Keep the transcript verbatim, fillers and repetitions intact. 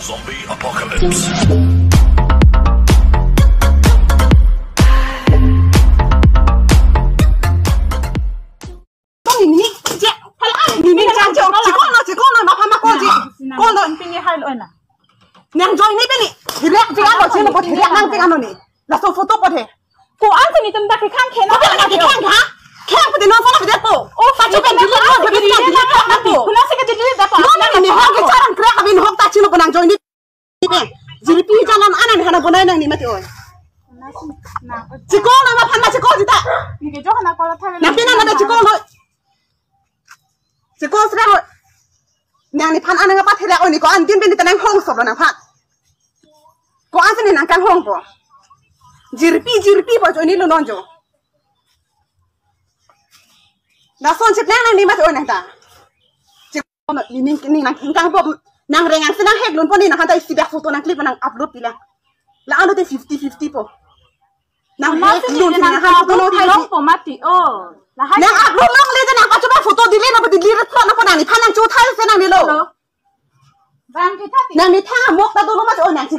Zombie Apocalypse. Tong ini, je, hala, ini, ini, jangan, jangan, chikol no, chikol no, maphan ma call je. Call no. Pini hai lo na. Nang join ni pini. Hilak, je, ano, je, no, kot hilak nang, je, ano ni. Laso photo pot he. Ko-an si netum ta kekhang khena. Ko-an si kekhang ha? Khang pute non sana pute po. Oh, pachi pen delete non, pute delete non, delete non po. Kuna si ke delete da po. Non, non, ni hok ke charang crack abin hok ta chino ponang join ni. Jirpi jalan anan hana bonai nang ni mati oi. Chikol nang aphan ma chikol jita. Ni ke jo hana kola tha. Nang pina na chikol noi. Chikol sra noi. Nang nephan anang apa thela oi ni ko-an din bin ta nanghong sop lo nangphan. Ko-an si ne nangkanghongpo. Jirpi, jirpi po jo ni lo non jo. Lason chit nang nang ni mati oi nang ta. Chikol ni ning ning nangkangpo nang rengang si nanghek lunpo ni nangphan ta isi bak photo nang clip nang upload pilang. La-an lote fifty fifty po. Nang hek lun si nangphan photo no thai si. Mati, oh. Lahai. Nang upload longle je nang pachoba photo delete nangpo, delete plot nangpo nang nephan nang cho thai si nang nilo. Hello. Bang kita ti. Nang ni tha mok ta dolo mati oi nang si